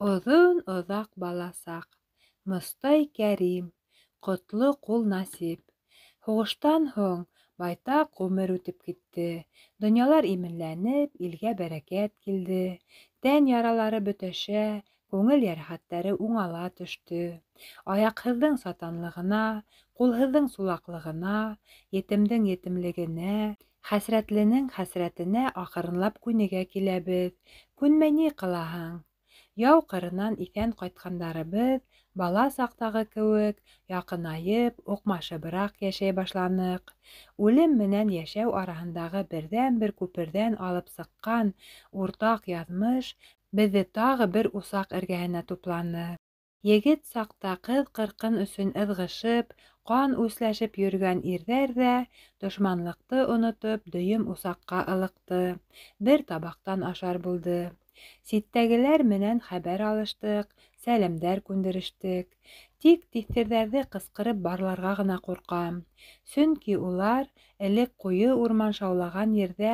Оҙон-оҙаҡ бала саҡ. Мостай Кәрим, Ҡотло ҡул Насип. Һуғыштан һуң байтаҡ ғүмер үтеп китте. Донъялар именләнеп, илгә бәрәкәт килде. Тән яралары бөтәшә, күңел йәрәхәттәре уңала төштө. Аяҡһыҙҙың сатанлығына, ҡулһыҙҙың сулаҡлығына, етемдең етемлегенә, хәсрәтленең хәсрәтенә аҡрынлап күнегә киләбеҙ. Күнмәй ни ҡылаһың? Яу ҡырынан иҫән ҡайтҡандарыбыҙ бала саҡтағы кеүек яҡынайып, уҡмашыбыраҡ йәшәй башланыҡ. Үлем менән йәшәү араһындағы берҙән-бер күперҙән алып сыҡҡан уртаҡ яҙмыш беҙҙе тағы бер усаҡ эргәһенә тупланы. Егет саҡта ҡыҙ-ҡырҡын өсөн ыҙғышып, ҡан үсләшеп йөрөгән ирҙәр ҙә дошманлыҡты онотоп, дөйөм усаҡҡа ылыҡты, бер табаҡтан ашар булды. Ситтәгеләр менән хәбәр алыштыҡ, сәләмдәр күндерештек. Тик тиҫтерҙәрҙе ҡысҡырып барларға ғына ҡурҡам. Сөнки улар элек ҡуйы урман шаулаған ерҙә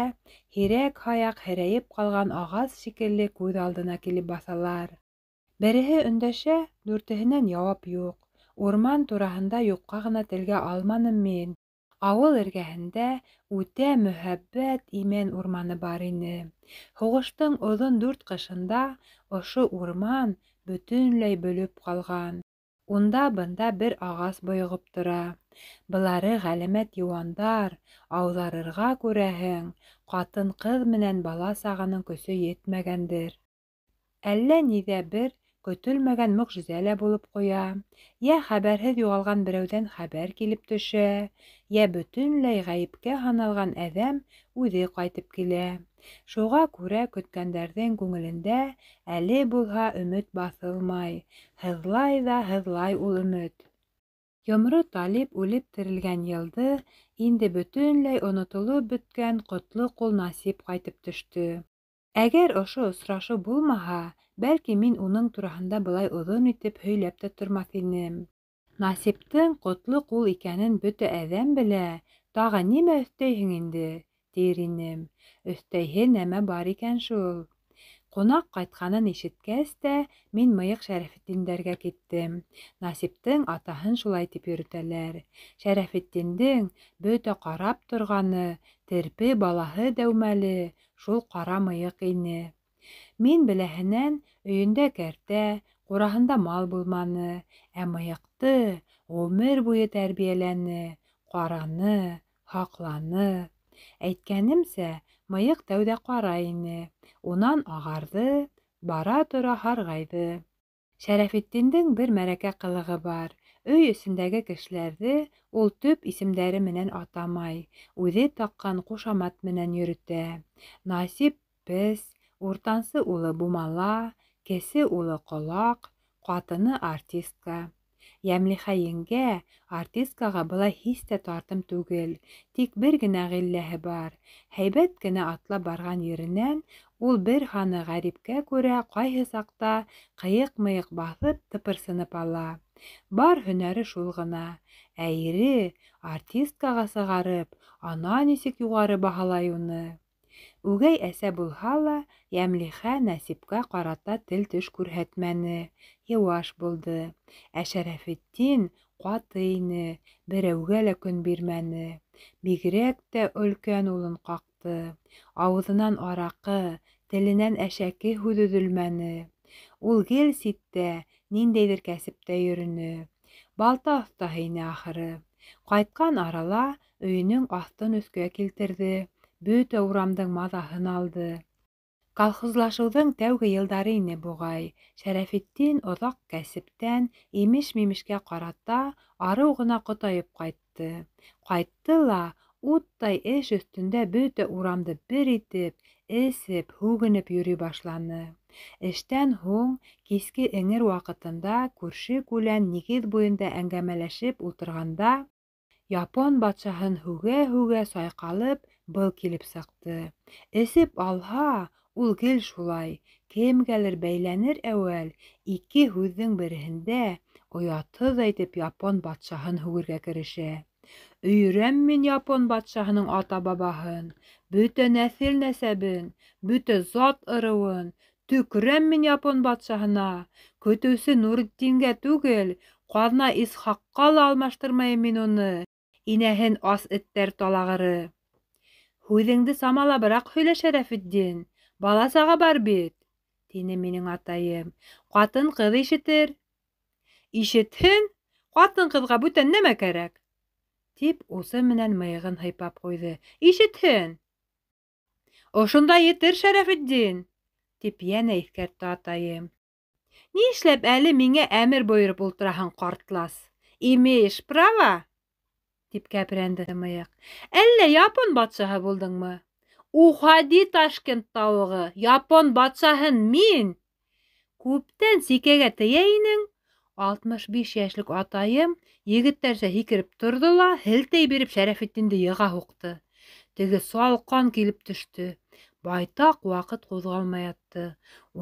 һирәк-һаяҡ һерәйеп ҡалған ағас шикелле күҙ алдына килеп баҫалар. Береһе өндәшә, дүртеһенән яуап юҡ. Урман тураһында юҡҡа ғына телгә алманым мин. Ауыл эргәһендә үтә мөһабәт имән урманы бар ине. Һуғыштың оҙон дүрт ҡышында ошо урман бөтөнләй бөлөп ҡалған. Унда-бында бер ағас бойоғоп тора. Былары ғәләмәт йыуандар, ауҙарырға, күрәһең, ҡатын-ҡыҙ менән бала-сағаның көсө етмәгәндер. Әллә ниҙә бер көтөлмәгән мөғжизә лә булып ҡуя: йә хәбәрһеҙ юғалған берәүҙән хәбәр килеп төшә, йә бөтөнләй ғәйепкә һаналған әҙәм үҙе ҡайтып килә. Шуға күрә көткәндәрҙең күңелендә әле булһа өмөт баҫылмай, һыҙлай ҙа һыҙлай ул өмөт. Йомро Талип үлеп терелгән йылды инде бөтөнләй онотолоп бөткән Ҡотло ҡул Насип ҡайтып төштө. Әгәр ошо осрашыу булмаһа, бәлки, мин уның тураһында былай оҙон итеп һөйләп тә тормаҫ инем. Насиптың ҡотло ҡул икәнен бөтә әҙәм белә, тағы нимә өҫтәйһең инде, тиер инем. Өҫтәйһе нәмә бар икән шул. Ҡунаҡ ҡайтҡанын ишеткәс тә, мин Мыйыҡ Шәрәфетдиндәргә киттем. Насиптың атаһын шулай тип йөрөтәләр. Шәрәфетдиндең бөтә ҡарап торғаны, терпе балаһы дәүмәле шул ҡара мыйыҡ ине. Мин беләһенән өйөндә кәртә, ҡураһында мал булманы, ә мыйыҡты ғүмер буйы тәрбиәләне, ҡараны, һаҡланы. Әйткәнемсә, мыйыҡ тәүҙә ҡара ине, унан ағарҙы, бара-тора һарғайҙы. Шәрәфетдиндең бер мәрәкә ҡылығы бар: өй эсендәге кешеләрҙе ул төп исемдәре менән атамай, үҙе таҡҡан ҡушамат менән йөрөтә. Насип — Пес, уртансы улы — Бумала, кесе улы — Ҡолаҡ, ҡатыны — артистка. Йәмлихә еңгә артисткаға былай һис тә тартым түгел, тик бер генә ғилләһе бар: һәйбәт кенә атлап барған еренән ул бер һаны ғәрипкә күрә ҡайһы саҡта ҡыйыҡ-мыйыҡ баҫып, тыпырсынып ала. Бар һөнәре шул ғына. Ә ире, артисткаға сығарып, ана нисек юғары баһалай уны. Үгәй әсә булһа ла, Йәмлихә Нәсипкә ҡарата тел-теш күрһәтмәне, йыуаш булды. Ә Шәрәфетдин ҡаты ине, берәүгә лә көн бирмәне. Бигерәк тә өлкән улын ҡаҡты. Ауыҙынан араҡы, теленән әшәке һүҙ өҙөлмәне. Ул гел ситтә, ниндәйҙер кәсептә йөрөнө. Балта оҫтаһы ине, ахыры. Ҡайтҡан арала өйөнөң аҫтын өҫкә килтерҙе, бөтә урамдың маҙаһын алды. Колхозлашыуҙың тәүге йылдары ине буғай, Шәрәфетдин оҙаҡ кәсептән имеш-мимешкә ҡарата арыу ғына ҡотайып ҡайтты. Ҡайтты ла уттай эш өҫтөндә бөтә урамды бер итеп, эсеп, һүгенеп йөрөй башланы. Эштән һуң, киске эңер ваҡытында күрше-күлән нигеҙ буйында әңгәмәләшеп ултырғанда, япон батшаһын һүгә-һүгә сайҡалып, был килеп сыҡты. Эсеп алһа, ул гел шулай, кемгәлер бәйләнер әүәл, ике һүҙҙең береһендә оятһыҙ әйтеп япон батшаһын һүгергә керешә. Өйөрәм мин япон батшаһының ата-бабаһын, бөтә нәҫел-нәсәбен, бөтә зат-ырыуын, Төкөрәм мин япон батшаһына! Көтөүсе Нуретдингә түгел, ҡаҙна Исхаҡҡа ла алмаштырмайым мин уны, инәһен ас эттәр талағыры! Һүҙеңде самалабыраҡ һөйлә, Шәрәфетдин, бала-саға бар бит, тине минең атайым. Ҡатын-ҡыҙ ишетер. Ишетһен, ҡатын-ҡыҙға бүтән нәмә кәрәк? Тип усы менән мыйығын һыйпап ҡуйҙы. Ишетһен! Ошонда етер, Шәрәфетдин, тип йәнә иҫкәртте атайым. Ни эшләп әле миңә әмер бойороп ултыраһың, ҡартлас? Имеешь право? Тип кәпрәнде мыйыҡ. Әллә япон батшаһы булдыңмы? Уходи, Ташкент тауығы, япон батшаһын мин! Күптән сикәгә тейә инең. 65 йәшлек атайым егеттәрсә һикереп торҙо ла, һелтәй биреп Шәрәфетдинде йыға һуҡты. Теге салҡан килеп төштө. Байтаҡ ваҡыт ҡуҙғалмай ятты.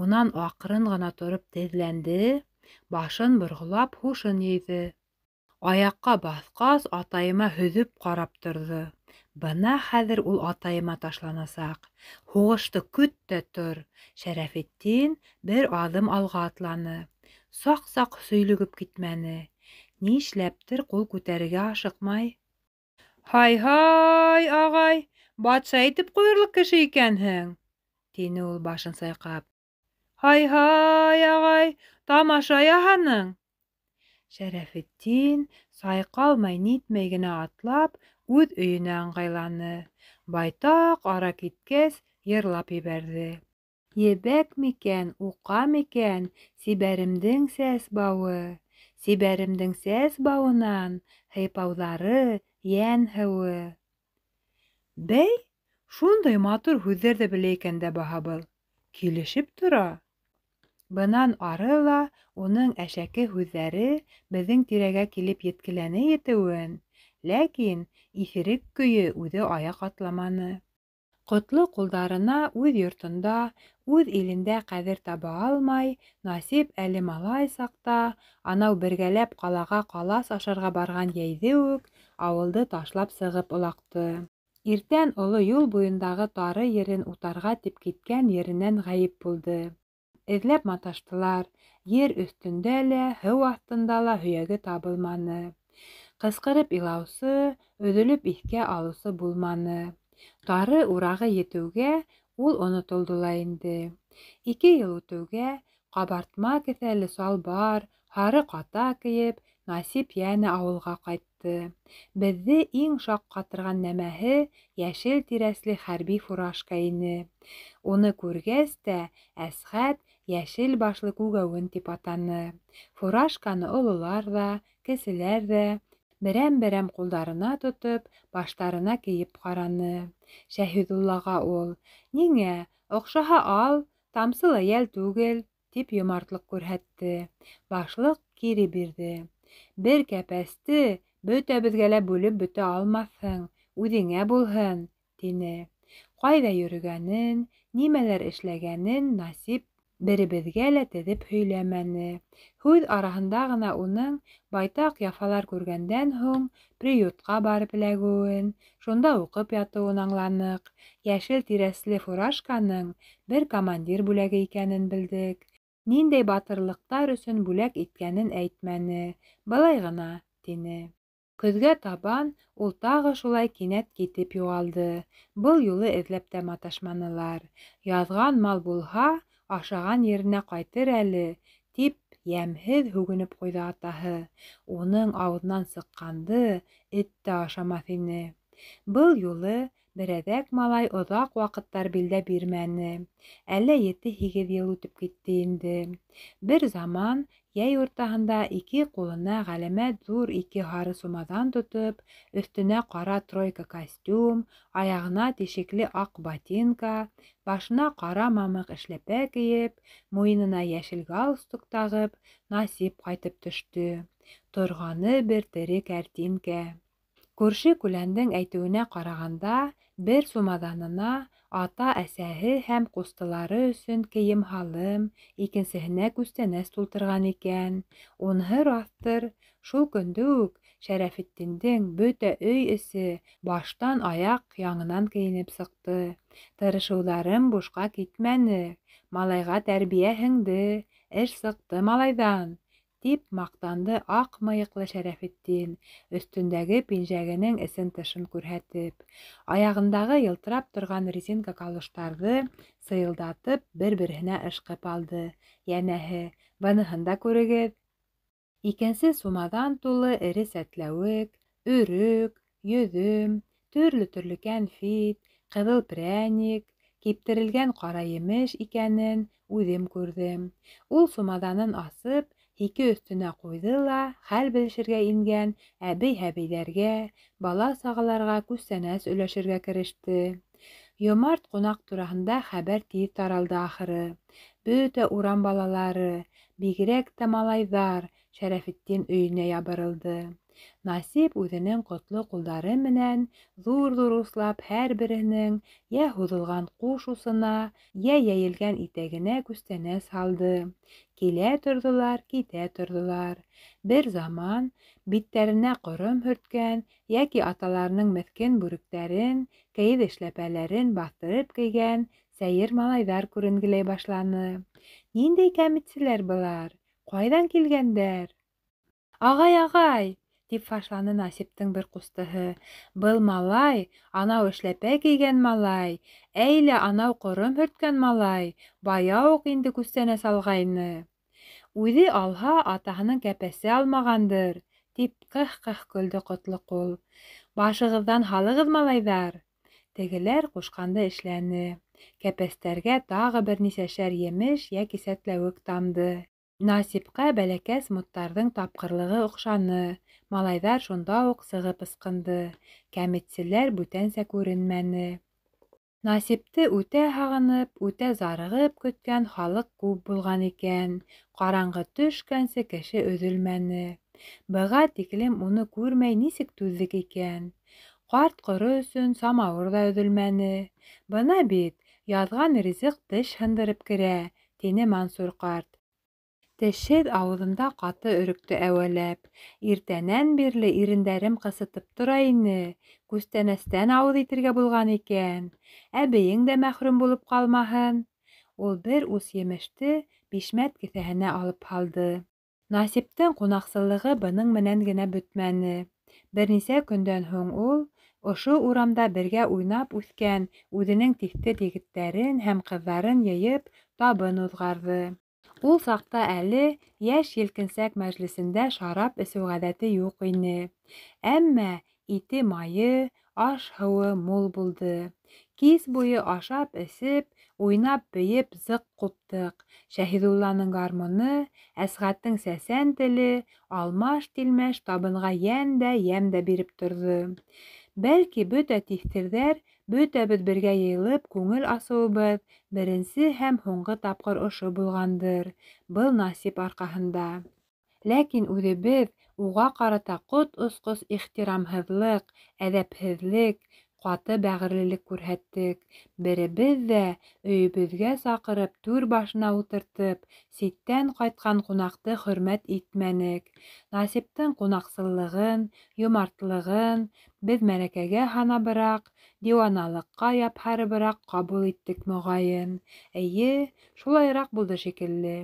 Унан аҡрын ғына тороп теҙләнде, башын борғолап һушын йыйҙы. Аяҡҡа баҫҡас, атайыма һөҙөп ҡарап торҙо. Бына хәҙер ул атайыма ташланасаҡ. Һуғышты көт тә тор. Шәрәфетдин бер аҙым алға атланы. Саҡ-саҡ сөйлөгөп китмәне. Ни эшләптер ҡул күтәрергә ашыҡмай. Һай-һай, ағай, батша итеп ҡуйырлыҡ кеше икәнһең, тине ул башын сайҡап. Һай-һай, ағай, тамаша яһаның. Шәрәфетдин сайҡалмай-нитмәй генә атлап, үҙ өйөнә ыңғайланы. Байтаҡ ара киткәс, йырлап ебәрҙе. Ебәк микән, уҡа микән, сибәремдең сәс бауы, сибәремдең сәс бауынан һыйпауҙары йән һыуы. Бәй, шундай матур һүҙҙәр ҙә белә икән дә баһа был. Килешеп тора. Бынан ары ла уның әшәке һүҙҙәре беҙҙең тирәгә килеп еткеләне етеүен, ләкин иҫерек көйө үҙе аяҡ атламаны. Ҡотло ҡулдарына үҙ йортонда, үҙ илендә ҡәҙер таба алмай, Насип әле малай саҡта, анау бергәләп ҡалаға ҡалас ашарға барған йәйҙе үк ауылды ташлап сығып олаҡты. Иртән оло юл буйындағы тары ерен утарға тип киткән еренән ғәйеп булды. Эҙләп маташтылар, ер өҫтөндә лә, һыу аҫтында ла һөйәге табылманы. Ҡысҡырып илаусы, өҙөлөп иҫкә алыусы булманы. Тары урағы етеүгә ул онотолдо ла инде. 2 йыл үтеүгә ҡабартма кеҫәле салбар, һары ҡата кейеп, Насип йәнә ауылға ҡайтты. Беҙҙе иң шаҡ ҡатырған нәмәһе йәшел тирәсле хәрби фуражка ине. Уны күргәс тә Әсхәт йәшел башлы күгәүен тип атаны. Фуражканы ололар ҙа, кеселәр ҙә берәм-берәм ҡулдарына тотоп, баштарына кейеп ҡараны. Шәһиҙуллаға ул: "Ниңә, оҡшаһа ал, тамсы ла йәл түгел", тип йомартлыҡ күрһәтте. Башлыҡ кире бирҙе. Бер кәпәсте бөтәбеҙгә лә бүлеп бөтә алмаҫһың, үҙеңә булһын, тине. Ҡайҙа йөрөгәнен, нимәләр эшләгәнен Насип беребеҙгә лә теҙеп һөйләмәне. Һүҙ араһында ғына уның байтаҡ яфалар күргәндән һуң приютҡа барып эләгеүен, шунда уҡып ятыуын аңланыҡ. Йәшел тирәсле фуражканың бер командир бүләге икәнен белдек. Ниндәй батырлыҡтар өсөн бүләк иткәнен әйтмәне, былай ғына, тине. Көҙгә табан ул тағы шулай кинәт китеп юғалды. Был юлы эҙләп тә маташманылар. Яҙған мал булһа, ашаған еренә ҡайтыр әле, тип йәмһеҙ һүгенеп ҡуйҙы атаһы. Уның ауыҙынан сыҡҡанды эт тә ашамаҫ ине. Был юлы берәҙәк малай оҙаҡ ваҡыттар билдә бирмәне. Әллә 7-8 йыл үтеп китте инде. Бер заман йәй уртаһында ике ҡулына ғәләмәт ҙур 2 һары сумаҙан тотоп, өҫтөнә ҡара тройка костюм, аяғына тишекле аҡ ботинка, башына ҡара мамыҡ эшләпә кейеп, муйынына йәшел галстук тағып, Насип ҡайтып төштө. Торғаны бер тере кәртинкә. Күрше күләндең әйтеүенә ҡарағанда, бер сумаҙанына ата-әсәһе һәм ҡустылары өсөн кейем-һалым, икенсеһенә күстәнәс тултырған икән. Уныһы раҫтыр, шул көндө үк Шәрәфетдиндең бөтә өй эсе баштан аяҡ яңынан кейенеп сыҡты. Тырышыуҙарым бушҡа китмәне. Малайға тәрбиә һеңде, эш сыҡты малайҙан, тип маҡтанды аҡ мыйыҡлы Шәрәфетдин, өҫтөндәге пинжәгенең эсен-тышын күрһәтеп. Аяғындағы йылтырап торған резинка калоштарҙы сыйылдатып бер-береһенә ышҡып алды. Йәнәһе, быныһын да күрегеҙ. Икенсе сумаҙан тулы эре сәтләүек, өрөк, йөҙөм, төрлө-төрлө кәнфит, ҡыҙыл прәник, киптерелгән ҡара емеш икәнен үҙем күрҙем. Ул сумаҙанын асып, һике өҫтөнә ҡуйҙы ла хәл белешергә ингән әбей-һәбейҙәргә, бала-сағаларға күстәнәс өләшергә кереште. Йомарт ҡунаҡ тураһында хәбәр тиҙ таралды ахыры. Бөтә урам балалары, бигерәк тә малайҙар, Шәрәфетдин өйөнә ябырылды. Насип үҙенең ҡотло ҡулдары менән ҙур-ҙур услап һәр береһенең йә һуҙылған ҡуш усына, йә йәйелгән итәгенә күстәнәс һалды. Килә торҙолар, китә торҙолар. Бер заман биттәренә ҡором һөрткән йәки аталарының меҫкен бүректәрен, кейеҙ эшләпәләрен баҫтырып кейгән сәйер малайҙар күренгеләй башланы. Ниндәй кәмитселәр былар? Ҡайҙан килгәндәр? Ағай, ағай! Тип фашланы Насиптың бер ҡустыһы. Был малай, анау эшләпә кейгән малай, әйлә анау ҡором һөрткән малай, бая уҡ инде күстәнәс алғайны. Үҙе алһа, атаһының кәпәсе алмағандыр, тип ҡых-ҡых көлдө Ҡотлоҡул. Башығыҙҙан һалығыҙ, малайҙар! Тегеләр ҡушҡанды эшләне. Кәпәстәргә тағы бер нисәшәр емеш йәки сәтләүек тамды. Насипҡа бәләкәс муттарҙың тапҡырлығы оҡшаны, малайҙар шунда уҡ сығып ысҡынды, кәмитселәр бүтәнсә күренмәне. Насипте үтә һағынып, үтә зарығып көткән халыҡ күп булған икән, ҡараңғы төшкәнсе кеше өҙөлмәне. Быға тиклем уны күрмәй нисек түҙҙек икән? Ҡарт-ҡоро өсөн самауыр ҙа өҙөлмәне. Бына бит, яҙған ризыҡ теш һындырып керә, тине Мансур ҡарт. Тешһеҙ ауыҙында ҡаты өрөктө әүәләп, иртәнән бирле ирендәрем ҡысытып тора ине, күстәнәстән ауыҙ итергә булған икән. Әбейең дә мәхрүм булып ҡалмаһын. Ул бер ус емеште бишмәт кеҫәһенә алып һалды. Насиптең ҡунаҡсыллығы бының менән генә бөтмәне. Бер нисә көндән һуң ул ошо урамда бергә уйнап үҫкән үҙенең тиҫтер егеттәрен һәм ҡыҙҙарын йыйып табын уҙғарҙы. Ул саҡта әле йәш елкенсәк мәжлесендә шарап эсеү ғәҙәте юҡ ине. Әммә ите-майы, аш-һыуы мул булды. Кис буйы ашап-эсеп, уйнап-бейеп зыҡ ҡуптыҡ. Шәһиҙулланың гармуны, Әсғәттең сәсән теле алмаш-тилмәш табынға йән дә, йәм дә биреп торҙо. Бәлки, бөтә тиҫтерҙәр, бөтәбеҙ бергә йыйылып күңел асыуыбыҙ беренсе һәм һуңғы тапҡыр ошо булғандыр, был Насип арҡаһында. Ләкин үҙебеҙ уға ҡарата ҡот осҡос ихтирамһыҙлыҡ, әҙәпһеҙлек, ҡаты бәғерлелек күрһәттек. Беребеҙ ҙә өйөбөҙгә саҡырып, түр башына ултыртып, ситтән ҡайтҡан ҡунаҡты хөрмәт итмәнек. Насиптең ҡунаҡсыллығын, йомартлығын беҙ мәрәкәгә һанабыраҡ, диуаналыҡҡа япһарыбыраҡ ҡабул иттек моғайын. Эйе, шулайыраҡ булды шикелле.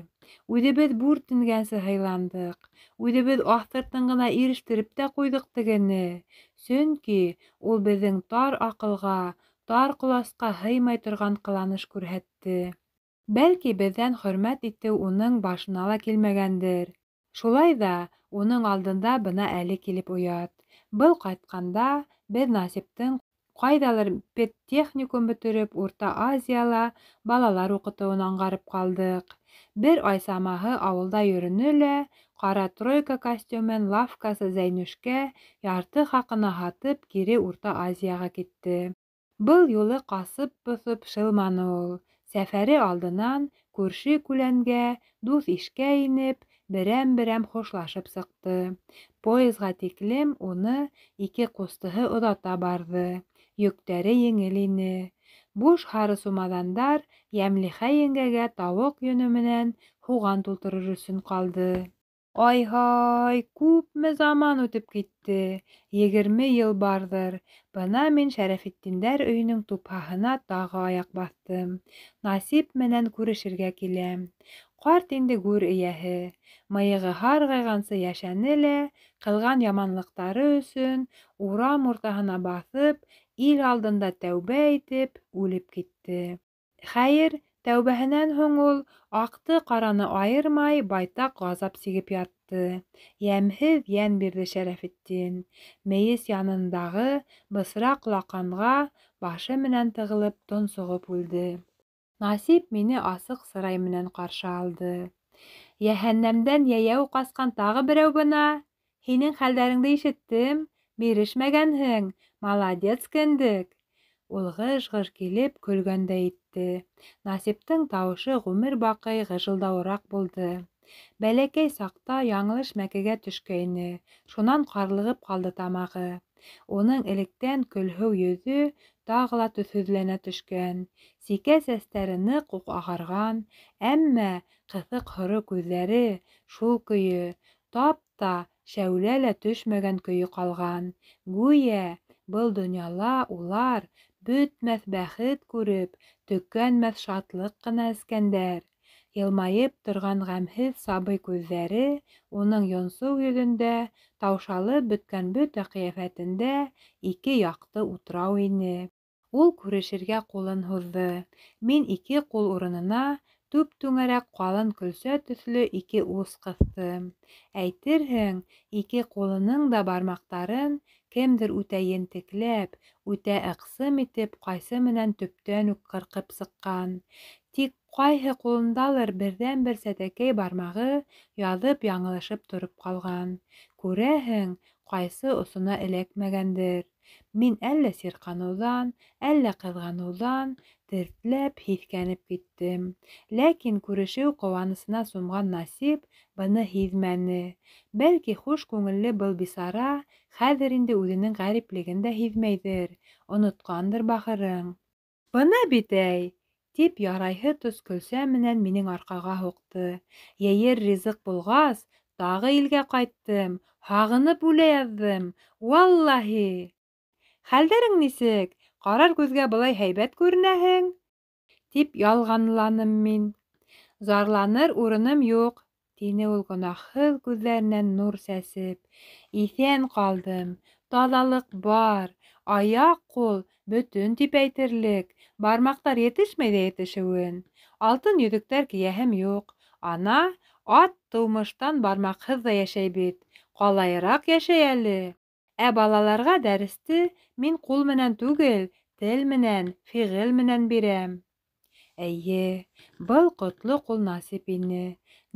Үҙебеҙ бүртенгәнсе һыйландыҡ, үҙебеҙ аҫтыртын ғына ирештереп тә ҡуйҙыҡ тегене. Сөнки ул беҙҙең тар аҡылға, тар ҡоласҡа һыймай торған ҡыланыш күрһәтте. Бәлки, беҙҙән хөрмәт итеү уның башына ла килмәгәндер. Шулай ҙа уның алдында бына әле килеп оят. Был ҡайтҡанда беҙ Насиптең ҡайҙалыр педтехникум бөтөрөп Урта Азияла балалар уҡытыуын аңғарып ҡалдыҡ. Бер ай самаһы ауылда йөрөнө лә, ҡара тройка костюмын лавкасы Зәйнүшкә ярты хаҡына һатып кире Урта Азияға китте. Был юлы ҡасып-боҫоп шылманы ул. Сәфәре алдынан күрше-күләнгә, дуҫ-ишкә инеп, берәм-берәм хушлашып сыҡты. Поезға тиклем уны ике ҡустыһы оҙата барҙы. Йөктәре еңел ине. Буш һары сумаҙандар Йәмлихә еңгәгә тауыҡ йөнө менән һуған тултырыр өсөн ҡалды. Ай-һай, күпме заман үтеп китте, 20 йыл барҙыр. Бына мин Шәрәфетдиндәр өйөнөң тупһаһына тағы аяҡ баҫтым. Насип менән күрешергә киләм. Ҡарт инде гүр эйәһе. Мыйығы һарғайғансы йәшәне лә, ҡылған яманлыҡтары өсөн урам уртаһына баҫып, ил алдында тәүбә итеп, үлеп китте. Хәйер, тәүбәһенән һуң ул аҡты-ҡараны айырмай байтаҡ ғазап сигеп ятты. Йәмһеҙ йән бирҙе Шәрәфетдин. Мейес янындағы бысраҡ лаҡанға башы менән тығылып тонсоғоп үлде. Насип мине асыҡ сырай менән ҡаршы алды. Йәһәннәмдән йәйәү ҡасҡан тағы берәү бына. Һинең хәлдәреңде ишеттем, бирешмәгәнһең, молодец кендек. Ул ғыж-ғыж килеп көлгәндәй итте. Насиптың тауышы ғүмер баҡый ғыжылдауыраҡ булды. Бәләкәй саҡта яңылыш мәкегә төшкәйне, шунан ҡарлығып ҡалды тамағы. Уның электән көлһөү йөҙө тағы ла төҫһөҙләнә төшкән. Сикә сәстәре ныҡ уҡ ағарған, әммә ҡыҫыҡ һоро күҙҙәре шул көйө, тап та шәүлә лә төшмәгән көйө ҡалған. Гүйә был донъяла улар бөтмәҫ бәхет күреп, төкәнмәҫ шатлыҡ ҡына эскәндәр. Йылмайып торған ғәмһеҙ сабый күҙҙәре уның йонсоу йөҙөндә, таушалып бөткән бөтә ҡиәфәтендә ике яҡты утрау ине. Ул күрешергә ҡулын һуҙҙы. Мин ике ҡул урынына түп-түңәрәк ҡалын көлсә төҫлө ике ус ҡыҫтым. Әйтерһең, ике ҡулының да бармаҡтарын кемдер үтә ентекләп, үтә ыҡсым итеп ҡайсы менән төптән үк ҡырҡып сыҡҡан. Тик ҡайһы ҡулындалыр берҙән-бер сәтәкәй бармағы яҙып яңылышып тороп ҡалған. Күрәһең, ҡайсы осона эләкмәгәндер. Мин әллә сирҡаныуҙан, әллә ҡыҙғаныуҙан тертләп һиҫкәнеп киттем. Ләкин күрешеү ҡыуанысына сумған Насип быны һиҙмәне. Бәлки хуш күңелле был бисара хәҙер инде үҙенең ғәриплеген дә һиҙмәйҙер, онотҡандыр бахырың. Бына бит әй, тип ярайһы тос көлсә менән минең арҡаға һуҡты. Йәйер ризыҡ булғас, тағы илгә ҡайттым, һағынып үлә яҙҙым, валлаһи! Хәлдәрең нисек? Ҡарар күҙгә былай һәйбәт күренәһең, тип ялғанланым мин. Зарланыр урыным юҡ, тине ул гонаһһыҙ күҙҙәренән нур сәсеп. Иҫән ҡалдым, таҙалыҡ бар, аяҡ-ҡул бөтөн тип әйтерлек, бармаҡтар етешмәй ҙә етешеүен. Алтын йөҙөктәр кейәһем юҡ. Ана, ат тыумыштан бармаҡһыҙ ҙа йәшәй бит, ҡалайыраҡ йәшәй әле. Ә балаларға дәресте мин ҡул менән түгел, тел менән, фиғел менән бирәм. Эйе, был ҡотло ҡул Насип ине,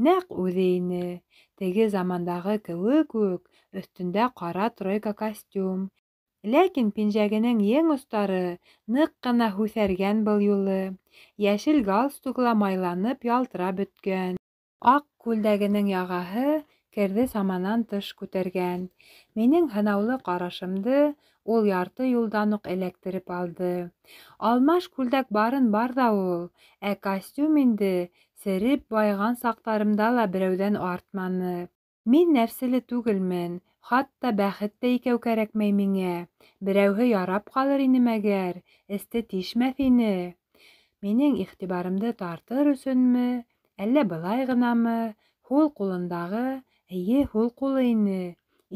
нәҡ үҙе ине. Теге замандағы кеүек үк, өҫтөндә ҡара тройка костюм. Ләкин пинжәгенең ең остары ныҡ ҡына һүҫәргән был юлы. Йәшел галстук ла майланып ялтырап бөткән. Аҡ күлдәгенең яғаһы керҙе саманан тыш күтәргән. Минең һынаулы ҡарашымды ул ярты юлдан уҡ эләктереп алды. Алмаш күлдәк барын бар ҙа ул, ә костюм инде сереп байыған саҡтарымда ла берәүҙән артманы. Мин нәфселе түгелмен, хатта бәхет тә икәү кәрәкмәй миңә. Берәүһе ярап ҡалыр ине мәгәр, эсте тишмәҫ ине. Минең иғтибарымды тартыр өсөнмө, әллә былай ғынамы, һул ҡулындағы, эйе, һул ҡулы ине,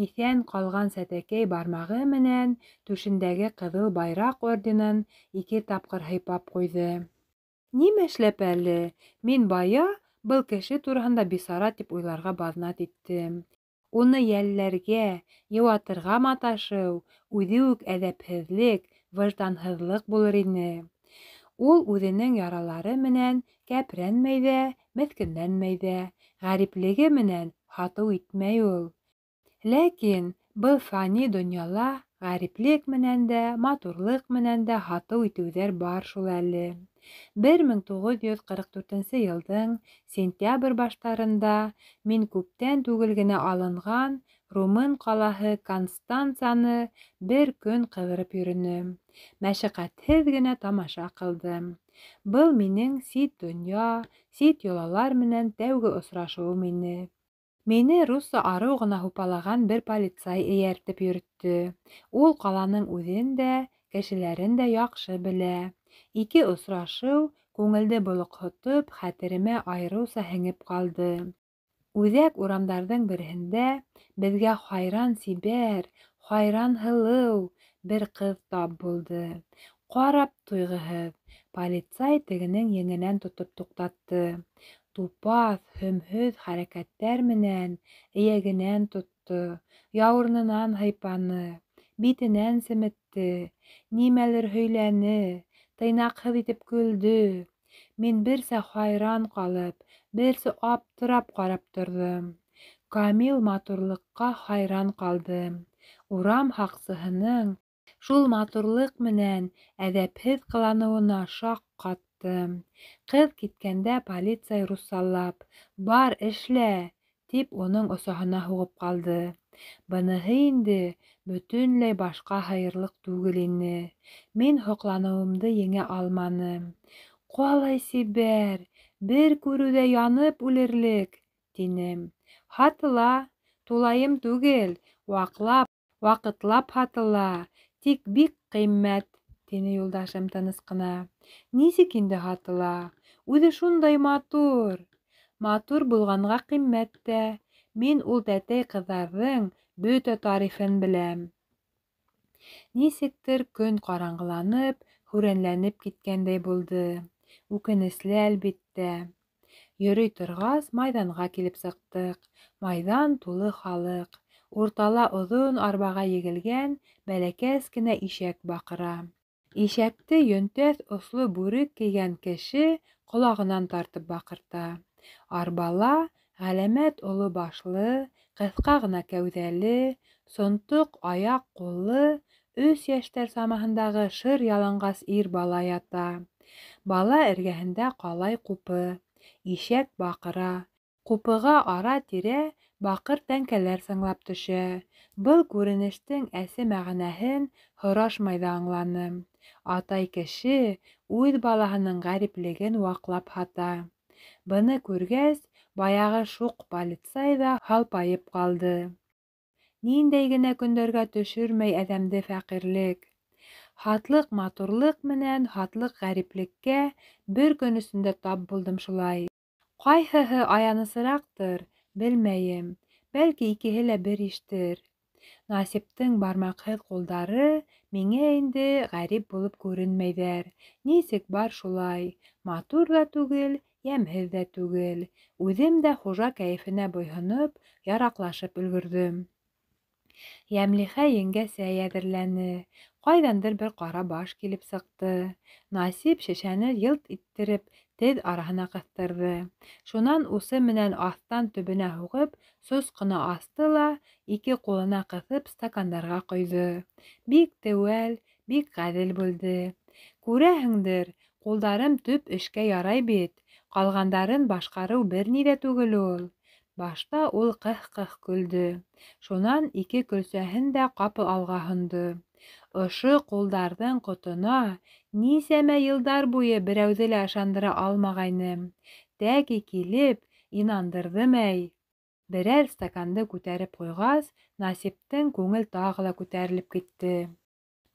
иҫән ҡалған сәтәкәй бармағы менән түшендәге Ҡыҙыл Байраҡ орденын ике тапҡыр һыйпап ҡуйҙы. Нимә эшләп әле? Мин бая был кеше тураһында бисара тип уйларға баҙнат иттем. Уны йәлләргә, йыуатырға маташыу үҙе үк әҙәпһеҙлек, выжданһыҙлыҡ булыр ине. Ул үҙенең яралары менән кәпрәнмәй ҙә, меҫкенләнмәй ҙә, ғәриплеге менән һатыу итмәй ул. Ләкин был фани донъяла ғәриплек менән дә, матурлыҡ менән дә һатыу итеүҙәр бар шул әле. 1944 йылдың сентябрь баштарында мин күптән түгел генә алынған румын ҡалаһы Констанцаны бер көн ҡыҙырып йөрөнөм. Мәшәҡәтһеҙ генә тамаша ҡылдым. Был минең сит донъя, сит йолалар менән тәүге осрашыуым ине. Мине русса арыу ғына һупалаған бер полицай эйәртеп йөрөттө. Ул ҡаланың үҙен дә, кешеләрен дә яҡшы белә. Ике осрашыу күңелде болоҡһотоп, хәтеремә айырыуса һеңеп ҡалды. Үҙәк урамдарҙың береһендә беҙгә хайран сибәр, хайран һылыу бер ҡыҙ тап булды. Ҡарап туйғыһыҙ. Полицай тегенең еңенән тотоп туҡтатты. Тупаҫ, һөмһөҙ хәрәкәттәр менән эйәгенән тотто, яурынынан һыйпаны, битенән семетте, нимәлер һөйләне, тыйнаҡһыҙ итеп көлдө. Мин берсә хайран ҡалып, берсә аптырап ҡарап торҙом. Камил матурлыҡҡа хайран ҡалдым. Урам һаҡсыһының шул матурлыҡ менән әҙәпһеҙ ҡыланыуына шаҡ ҡаттым. Ҡыҙ киткәндә полицай руссалап, «Бар, эшлә!» тип уның осаһына һуғып ҡалды. Быныһы инде бөтөнләй башҡа һыйырлыҡ түгел ине. Мин һоҡланыуымды еңә алманым. «Ҡалай сибәр, бер күреүҙә янып үлерлек!» тинем. «Һатыла, тулайым түгел, ваҡлап, ваҡытлап һатыла, тик бик ҡиммәт», тине юлдашым тыныс ҡына. «Нисек инде һатыла? Үҙе шундай матур!» «Матур булғанға ҡиммәт тә. Мин ул тәтәй ҡыҙҙарҙың бөтә тарифын беләм». Нисектер көн ҡараңғыланып, һүрәнләнеп киткәндәй булды. Үкенесле, әлбиттә. Йөрөй торғас, майҙанға килеп сыҡтыҡ. Майҙан тулы халыҡ. Уртала оҙон арбаға егелгән бәләкәс кенә ишәк баҡыра. Ишәкте йөнтәҫ осло бүрек кейгән кеше ҡолағынан тартып баҡырта. Арбала ғәләмәт оло башлы, ҡыҫҡа ғына кәүҙәле, сонтоҡ аяҡ-ҡуллы, 3 йәштәр самаһындағы шыр яланғас ир бала ята. Бала эргәһендә ҡалай ҡупы. Ишәк баҡыра. Ҡупыға ара-тирә баҡыр тәңкәләр сыңлап төшә. Был күренештең әсе мәғәнәһен һорашмай ҙа аңланым. Атай кеше үҙ балаһының ғәриплеген ваҡлап һата. Быны күргәс, баяғы шуҡ полицай ҙа һалпайып ҡалды. Ниндәй генә көндәргә төшөрмәй әҙәмде фәҡирлек. Һатлыҡ матурлыҡ менән һатлыҡ ғәриплеккә бер көн эсендә тап булдым шулай. Ҡайһыһы аянысыраҡтыр, белмәйем. Бәлки икеһе лә бер иштер. Насиптең бармаҡһыҙ ҡулдары миңә инде ғәрип булып күренмәйҙәр. Нисек бар шулай, матур ҙа түгел, йәмһеҙ ҙә түгел. Үҙем дә хужа кәйефенә буйһоноп, яраҡлашып өлгөрҙөм. Йәмлихә еңгә сәй әҙерләне. Ҡайҙандыр бер ҡара баш килеп сыҡты. Насип шешәне йылт иттереп теҙ араһына ҡыҫтырҙы. Шунан усы менән аҫтан төбөнә һуғып, сос ҡына асты ла, ике ҡулына ҡыҫып стакандарға ҡойҙо. Бик теүәл, бик ғәҙел булды. «Күрәһеңдер, ҡулдарым төп эшкә ярай бит, ҡалғандарын башҡарыу бер ни ҙә түгел ул». Башта ул ҡых-ҡых көлдө. Шунан ике көлсәһен дә ҡапыл алға һондо. Ошо ҡулдарҙың ҡотона нисәмә йылдар буйы берәүҙе лә ышандыра алмағайным. Тәки килеп инандырҙым әй. Берәр стаканды күтәреп ҡуйғас, Насиптең күңел тағы ла күтәрелеп китте.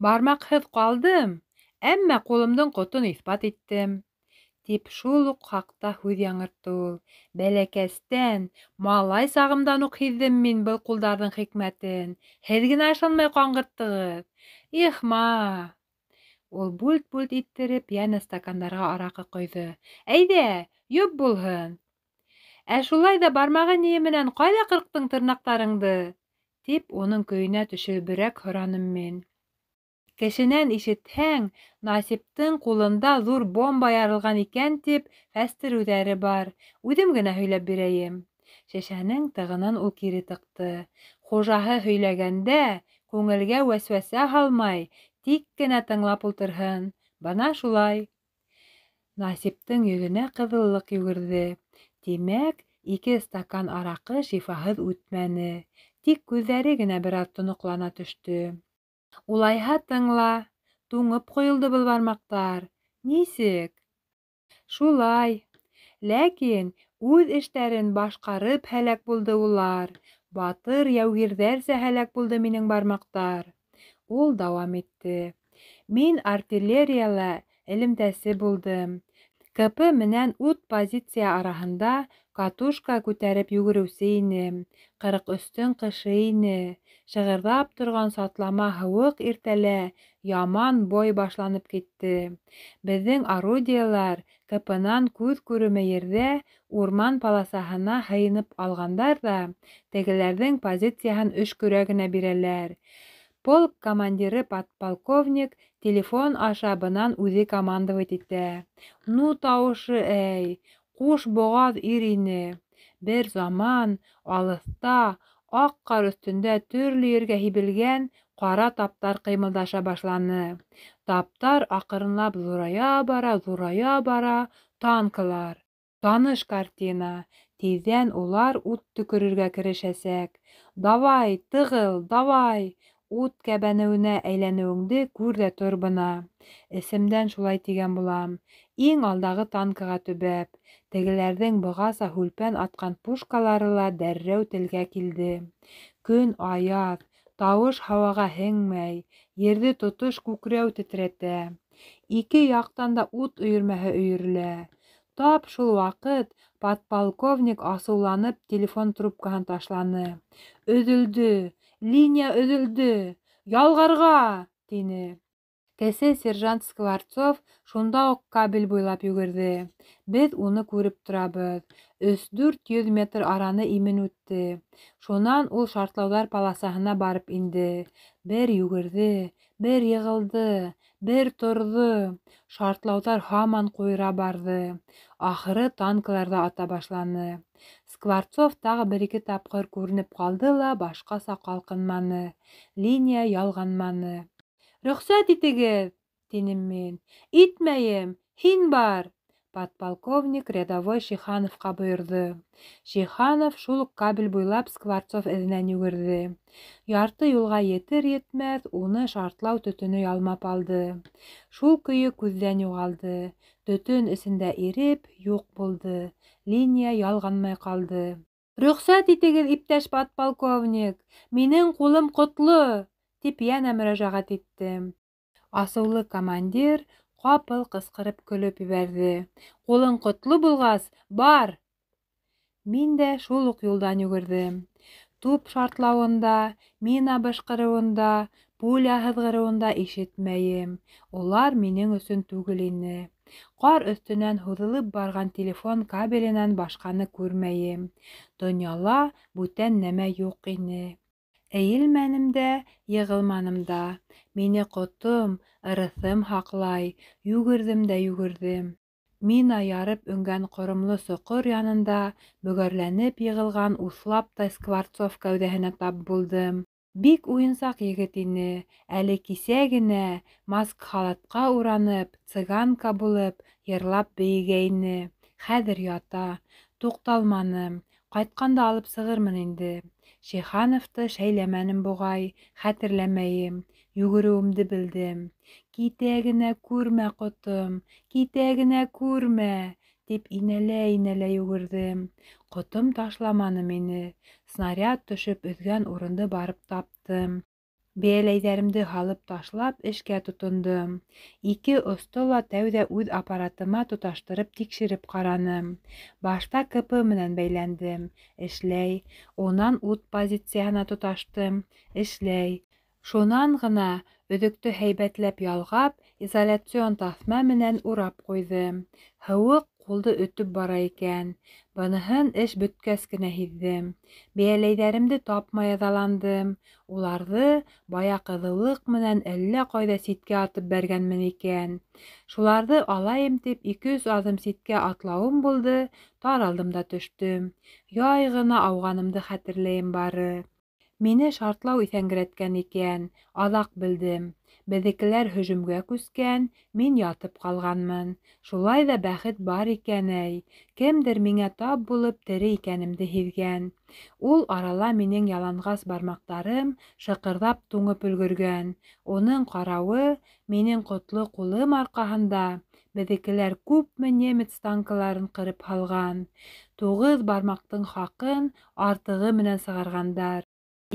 «Бармаҡһыҙ ҡалдым, әммә ҡулымдың ҡотон иҫбат иттем», тип шул уҡ хаҡта һүҙ яңыртты ул. «Бәләкәстән, малай сағымдан уҡ һиҙҙем мин был ҡулдарҙың хикмәтен. Һеҙ генә ышанмай ҡаңғырттығыҙ. Ихма!» Ул бүлт-бүлт иттереп йәнә стакандарға араҡы ҡойҙо. «Әйҙә, юп булһын. Ә шулай ҙа бармағы ние менән ҡайҙа ҡырҡтың тырнаҡтарыңды?» тип уның көйөнә төшөбөрәк һораным мин. Кешенән ишетһәң, Насиптең ҡулында ҙур бомба ярылған икән тип фәстереүҙәре бар. Үҙем генә һөйләп бирәйем. Шешәнең тығынын ул кире тыҡты. Хужаһы һөйләгәндә күңелгә вәсвәсә һалмай, тик кенә тыңлап ултырһын. Бына шулай. Насиптең йөҙөнә ҡыҙыллыҡ йүгерҙе. Тимәк, 2 стакан араҡы шифаһыҙ үтмәне. Тик күҙҙәре генә бер аҙ тоноҡлана төштө. «Улайһа тыңла, туңып ҡойолдо был бармаҡтар. Нисек?» «Шулай. Ләкин Үҙ эштәрен башҡарып һәләк булды улар. Батыр яугирҙәрсә һәләк булды минең бармаҡтар. Ул дауам итте. Мин артиллерияла элемтәсе булдым. КП менән ут позиция араһында катушка күтәреп йүгереүсе инем. 43-төң ҡышы ине. Шығырҙап торған сатлама һыуыҡ иртәлә яман бой башланып китте. Беҙҙең орудиелар КП-нан күҙ күреме ерҙә урман полосаһына һыйынып алғандар ҙа, тегеләрҙең позицияһын өшкөрә генә бирәләр. Полк командиры подполковник телефон аша бынан үҙе командовать итә. Ну тауышы әй, ҡуш боғаҙ ир ине. Бер заман алыҫта аҡ ҡар өҫтөндә төрлө ергә һибелгән ҡара таптар ҡыймылдаша башланы. Таптар аҡрынлап ҙурая бара, ҙурая бара, танкалар. Таныш картина. Тиҙҙән улар ут төкөрөргә керешәсәк. Давай, тығыл, давай! Ут кәбәнеүенә әйләнеүеңде күр ҙә тор бына. Эсемдән шулай тигән булам. Иң алдағы танкаға төбәп. Тегеләрҙең бығаса һүлпән атҡан пушкалары ла дәррәү телгә килде. Көн аяҙ, тауыш һауаға һеңмәй, ерҙе тотош күкрәү тетрәтә. Ике яҡтан да ут өйөрмәһе өйөрөлә. Тап шул ваҡыт подполковник асыуланып телефон трубкаһын ташланы. Өҙөлдө! Линия өҙөлдө! Ялғарға! Тине. Кесе сержант Скворцов шунда уҡ кабель буйлап йүгерҙе. Беҙ уны күреп торабыҙ. 300-400 метр араны имен үтте. Шунан ул шартлауҙар полосаһына барып инде. Бер йүгерҙе, бер йығылды, бер торҙо. Шартлауҙар һаман ҡуйыра барҙы. Ахыры танкалар ҙа ата башланы. Скворцов тағы бер-ике тапҡыр күренеп ҡалды ла башҡаса ҡалҡынманы. Линия ялғанманы. Рөхсәт итегеҙ, тинем мин. Итмәйем, һин бар. Подполковник рядовой Шихановҡа бойорҙо. Шиханов шул уҡ кабель буйлап Скворцов эҙенән йүгерҙе. Ярты юлға етер-етмәҫ уны шартлау төтөнө ялмап алды. Шул көйө күҙҙән юғалды. Төтөн эсендә иреп, юҡ булды. Линия ялғанмай ҡалды. Рөхсәт итегеҙ, иптәш подполковник, минең ҡулым ҡотло, тип йәнә мөрәжәғәт иттем. Асыулы командир ҡапыл ҡысҡырып көлөп ебәрҙе. Ҡулың ҡотло булғас, бар! Мин дә шул уҡ юлдан йүгерҙем. Туп шартлауын да, мина бышҡырыуын да, пуля һыҙғырыуын да ишетмәйем. Улар минең өсөн түгел ине. Ҡар өҫтөнән һуҙылып барған телефон кабеленән башҡаны күрмәйем. Донъяла бүтән нәмә юҡ ине. Эйелмәнем дә, йығылманым да. Мине ҡотом, ырыҫым һаҡлай. Йүгерҙем дә йүгерҙем. Мина ярып өңгән ҡоромло соҡор янында бөгәрләнеп йығылған уҫлаптай Скворцов кәүҙәһенә тап булдым. Бик уйынсаҡ егет ине. Әле кисә генә маск-халатҡа уранып, цыганка булып, йырлап бейегәйне. Хәҙер ята. Туҡталманым. Ҡайтҡанда алып сығырмын инде. Шихановты шәйләмәнем буғай, хәтерләмәйем. Йүгереүемде белдем. Китә генә күрмә, ҡотом, китә генә күрмә, тип инәлә-инәлә йүгерҙем. Ҡотом ташламаны мине. Снаряд төшөп өҙгән урынды барып таптым. Бейәләйҙәремде һалып ташлап, эшкә тотондом. Ике осто ла тәүҙә үҙ аппаратыма тоташтырып тикшереп ҡараным. Башта КП менән бәйләндем. Эшләй. Унан ут позицияһына тоташтым. Эшләй. Шунан ғына өҙөктө һәйбәтләп ялғап, изоляцион таҫма менән урап ҡуйҙым. Һыуыҡ ҡулды өтөп бара икән. Быныһын эш бөткәс кенә һиҙҙем. Бейәләйҙәремде тапмай ыҙаландым. Уларҙы бая ҡыҙыулыҡ менән әллә ҡайҙа ситкә атып бәргәнмен икән. Шуларҙы алайым тип 2-3 аҙым ситкә атлауым булды, таралдым да төштөм. Яй ғына ауғанымды хәтерләйем бары. Мине шартлау иҫәңгерәткән икән, аҙаҡ белдем. Беҙҙекеләр һөжүмгә күскән, мин ятып ҡалғанмын. Шулай ҙа бәхет бар икән, әй. Кемдер миңә тап булып тере икәнемде һиҙгән. Ул арала минең яланғас бармаҡтарым шыҡырҙап туңып өлгөргән. Уның ҡарауы, минең ҡотло ҡулым арҡаһында Беҙҙекеләр күпме немец танкыларын ҡырып һалған. 9 бармаҡтың хаҡын артығы менән сығарғандар.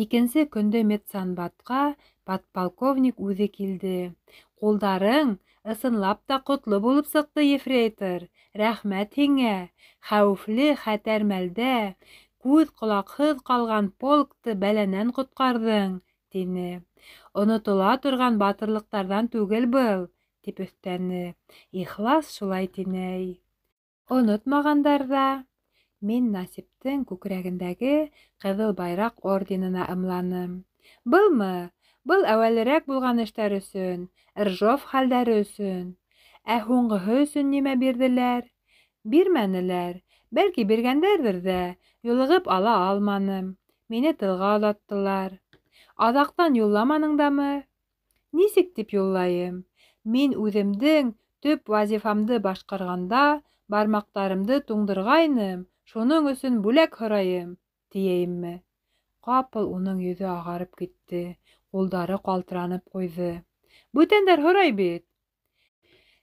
Икенсе көндө медсанбатҡа подполковник үҙе килде. Ҡулдарың ысынлап та ҡотло булып сыҡты, ефрейтор. Рәхмәт һиңә. Хәүефле хәтәр мәлдә күҙ ҡолаҡһыҙ ҡалған полкты бәләнән ҡотҡарҙың, тине. Онотола торған батырлыҡтарҙан түгел был, тип өҫтәне. Ихлас шулай тинәй. Онотмағандар ҙа. Мин Насиптең күкрәгендәге Ҡыҙыл Байраҡ орденына ымланым. Былмы? Был әүәлерәк булған эштәр өсөн, Ржов хәлдәре өсөн. Ә һуңғыһы өсөн нимә бирҙеләр? Бирмәнеләр. Бәлки биргәндәрҙер ҙә, юлығып ала алманым. Мине тылға оҙаттылар. Аҙаҡтан юлламаның дамы? Нисек тип юллайым? Мин үҙемдең төп вазифамды башҡарғанда бармаҡтарымды туңдырғайным, шуның өсөн бүләк һорайым, тиейемме? Ҡапыл уның йөҙө ағарып китте, ҡулдары ҡалтыранып ҡуйҙы. Бүтәндәр һорай бит.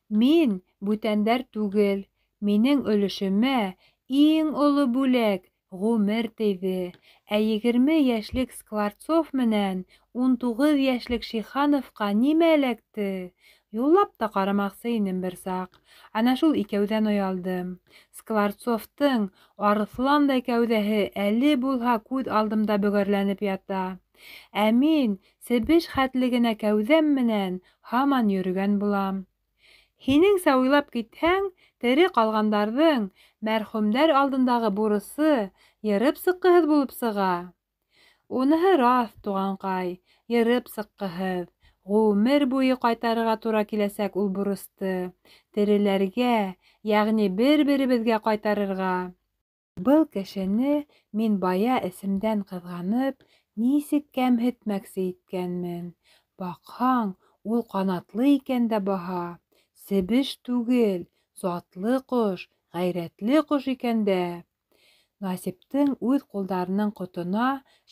Мин бүтәндәр түгел, минең өлөшөмә иң оло бүләк ғүмер тейҙе. Ә 20 йәшлек Скворцов менән 19 йәшлек Шихановҡа нимә эләкте? Юллап та ҡарамаҡсы инем бер саҡ. Ана шул икәүҙән оялдым. Скворцовтың арыҫландай кәүҙәһе әле булһа күҙ алдымда бөгәрләнеп ята. Ә мин себеш хәтле генә кәүҙәм менән һаман йөрөгән булам. Һинеңсә уйлап китһәң, тере ҡалғандарҙың мәрхүмдәр алдындағы бурысы йырып сыҡҡыһыҙ булып сыға. Уныһы раҫ, туғанҡай, йырып сыҡҡыһыҙ. Ғүмер буйы ҡайтарырға тура киләсәк ул бурысты. Тереләргә, йәғни бер-беребеҙгә ҡайтарырға. Был кешене мин бая эсемдән ҡыҙғанып, нисек кәмһетмәксе иткәнмен. Баҡһаң, ул ҡанатлы икән дә баһа. Себеш түгел, затлы ҡош, ғәйрәтле ҡош икән дә. Насиптең үҙ ҡулдарының ҡотона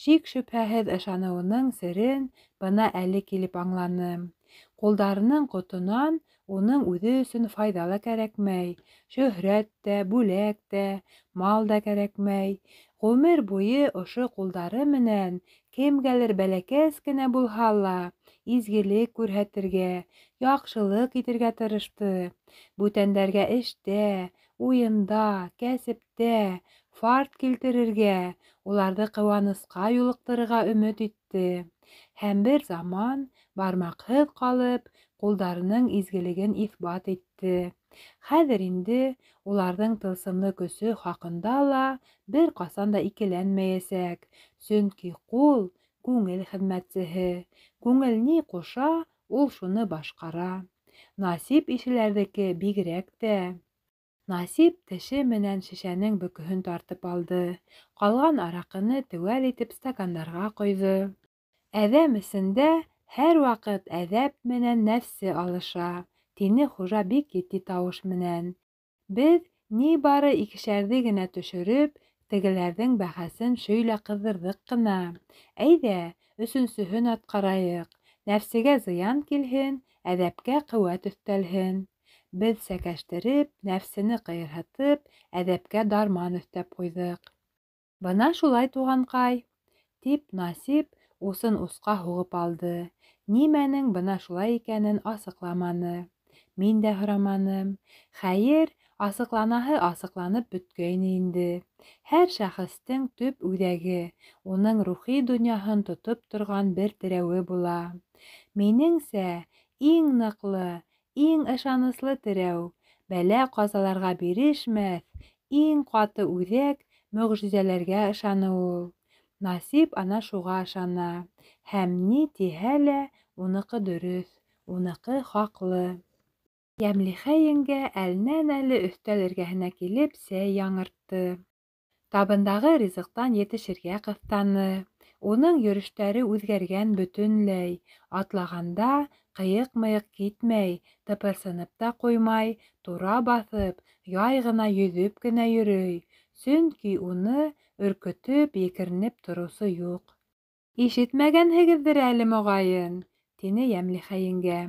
шик-шөбһәһеҙ ышаныуының серен бына әле килеп аңланым. Ҡулдарының ҡотонан уның үҙе өсөн файҙа ла кәрәкмәй, шөһрәт тә, бүләк тә, мал да кәрәкмәй. Ғүмер буйы ошо ҡулдары менән кемгәлер бәләкәс кенә булһа ла изгелек күрһәтергә, яҡшылыҡ итергә тырышты. Бүтәндәргә эштә, уйында, кәсептә фарт килтерергә, уларҙы ҡыуанысҡа юлыҡтырырға өмөт итте. Һәм бер заман бармаҡһыҙ ҡалып, ҡулдарының изгелеген иҫбат итте. Хәҙер инде уларҙың тылсымлы көсө хаҡында ла бер ҡасан да икеләнмәйәсәк, сөнки ҡул күңел хеҙмәтсеһе. Күңел ни ҡуша, ул шуны башҡара. Насип ишеләрҙеке бигерәк тә. Насип теше менән шешәнең бөкөһөн тартып алды. Ҡалған араҡыны теүәл итеп стакандарға ҡойҙо. Әҙәм эсендә һәр ваҡыт әҙәп менән нәфсе алыша, тине хужа бик етди тауыш менән. Беҙ ни бары икешәрҙе генә төшөрөп, тегеләрҙең бәхәсен шөйлә ҡыҙҙырҙыҡ ҡына. Әйҙә, өсөнсөһөн атҡарайыҡ. Нәфсегә зыян килһен, әҙәпкә ҡеүәт өҫтәлһен. Беҙ сәкәштереп, нәфсене ҡыйырһытып, әҙәпкә дарман өҫтәп ҡуйҙыҡ. Бына шулай, туғанҡай, тип Насип усын усҡа һуғып алды. Нимәнең бына шулай икәнен асыҡламаны. Мин дә һораманым. Хәйер, асыҡланаһы асыҡланып бөткәйне инде. Һәр шәхестең төп үҙәге, уның рухи донъяһын тотоп торған бер терәүе була. Минеңсә, иң ныҡлы, иң ышаныслы терәү, бәлә-ҡазаларға бирешмәҫ, иң ҡаты үҙәк мөғжизәләргә ышаныу ул. Насип ана шуға ышана. Һәм ни тиһә лә, уныҡы дөрөҫ, уныҡы хаҡлы. Йәмлихә еңгә әленән-әле өҫтәл эргәһенә килеп сәй яңыртты. Табындағы ризыҡтан етешергә ҡыҫтаны. Уның йөрөштәре үҙгәргән бөтөнләй. Атлағанда ҡыйыҡ-мыйыҡ китмәй, тыпырсынып та ҡуймай, тура баҫып, яй ғына йөҙөп кенә йөрөй. Сөнки уны өркөтөп, екеренеп тороусы юҡ. Ишетмәгәнһегеҙҙер әле, моғайын, тине Йәмлихә еңгә.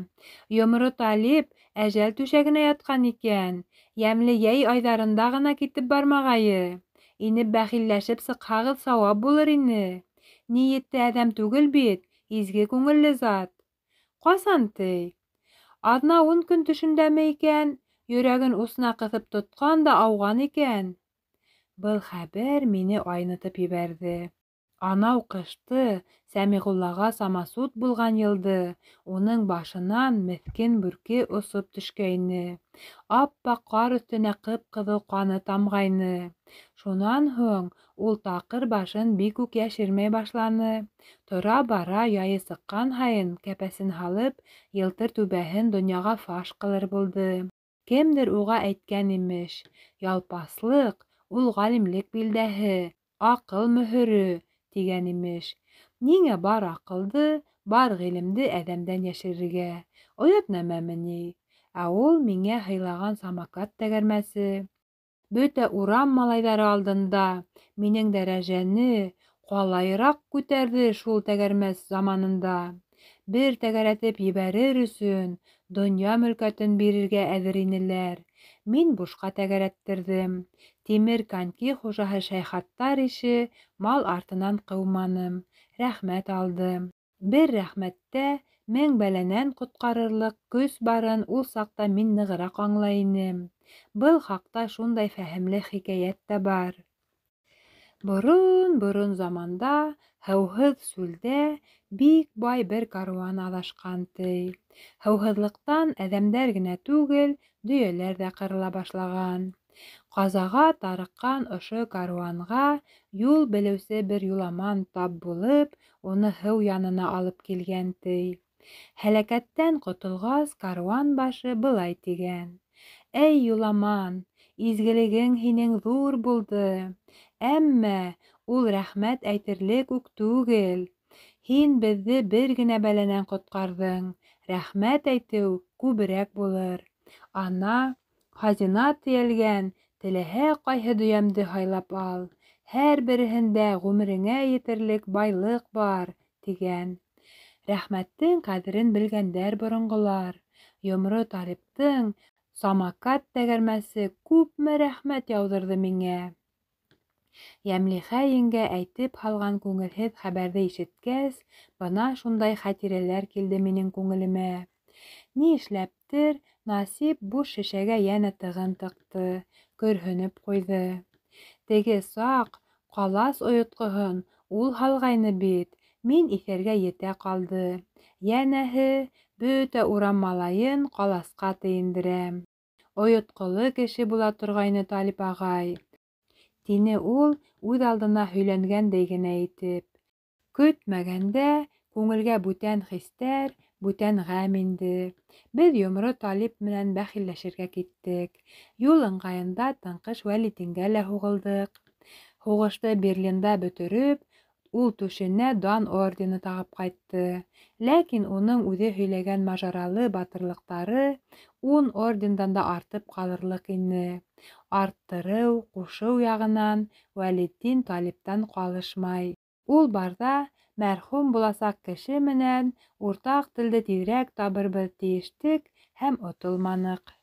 Йомро Талип әжәл түшәгенә ятҡан икән. Йәмле йәй айҙарында ғына китеп бармағайы. Инеп бәхилләшеп сыҡһағыҙ сауап булыр ине. Ни етте әҙәм түгел бит, изге күңелле зат. Ҡасан ти? Аҙна-ун көн төшөндәме икән? Йөрәген усына ҡыҫып тотҡан да ауған икән. Был хәбәр мине айнытып ебәрҙе. Анау ҡышты, Сәмиғуллаға самосуд булған йылды, уның башынан меҫкен бүрке осоп төшкәйне. Ап-аҡ ҡар өҫтөнә ҡып-ҡыҙыл ҡаны тамғайны. Шунан һуң ул таҡыр башын бик үк йәшермәй башланы. Тора-бара яйы сыҡҡан һайын кәпәсен һалып, йылтыр түбәһен донъяға фаш ҡылыр булды. Кемдер уға әйткән имеш: ялпаслыҡ ул ғалимлыҡ билдәһе, аҡыл мөһөрө, тигән имеш. Ниңә бар аҡылды, бар ғилемде әҙәмдән йәшерергә? Оят нәмәме ни? Ә ул миңә һыйлаған самокат тәгәрмәсе. Бөтә урам малайҙары алдында минең дәрәжәне ҡалайыраҡ күтәрҙе шул тәгәрмәс заманында. Бер тәгәрәтеп ебәрер өсөн донъя мөлкәтен бирергә әҙер инеләр. Мин бушҡа тәгәрәттерҙем. Тимер коньки хужаһы Шәйхаттар ише мал артынан ҡыуманым. Рәхмәт алдым. Бер рәхмәттә мең бәләнән ҡотҡарырлыҡ көс барын ул саҡта мин нығыраҡ аңлай инем. Был хаҡта шундай фәһемле хикәйәт тә бар. Борон-борон заманда һыуһыҙ сүлдә бик бай бер каруан аҙашҡан, ти. Һыуһыҙлыҡтан әҙәмдәр генә түгел, дөйәләр ҙә ҡырыла башлаған. Ҡазаға тарыҡҡан ошо каруанға юл белеүсе бер юламан тап булып, уны һыу янына алып килгән, ти. Һәләкәттән ҡотолғас, каруан башы былай тигән: «Эй, юламан, изгелегең һинең ҙур булды, әммә ул рәхмәт әйтерлек үк түгел. Һин беҙҙе бер генә бәләнән ҡотҡарҙың, рәхмәт әйтеү күберәк булыр. Ана, хазина тейәлгән теләһә ҡайһы дөйәмде һайлап ал, һәр береһендә ғүмереңә етерлек байлыҡ бар», тигән. Рәхмәттең ҡәҙерен белгәндәр боронғолар. Йомро Талиптың самокат тәгәрмәсе күпме рәхмәт яуҙырҙы миңә. Йәмлихә еңгә әйтеп һалған күңелһеҙ хәбәрҙе ишеткәс, бына шундай хәтирәләр килде минең күңелемә. Ни эшләптер, Насип буш шешәгә йәнә тығын тыҡты, көрһөнөп ҡуйҙы. Теге саҡ ҡалас ойотҡоһон ул һалғайны бит, мин иҫәргә етә ҡалды. Йәнәһе, бөтә урам малайын ҡаласҡа тейендерәм. Ойотҡоло кеше була торғайны Талип ағай, тине ул үҙ алдына һөйләнгәндәй генә итеп. Көтмәгәндә күңелгә бүтән хистәр, бүтән ғәм инде. Беҙ Йомро Талип менән бәхилләшергә киттек. Юл ыңғайында тыңҡыш Вәлитингә лә һуғылдыҡ. Һуғышты Берлинда бөтөрөп, ул түшенә дан ордены тағып ҡайтты. Ләкин уның үҙе һөйләгән мажаралы батырлыҡтары 10 ордендан да артып ҡалырлыҡ ине. Арттырыу, ҡушыу яғынан Вәлетдин Талиптан ҡалышмай. Ул барҙа мәрхүм буласаҡ кеше менән уртаҡ телде тиҙерәк табырбыҙ тиештек һәм отолманыҡ.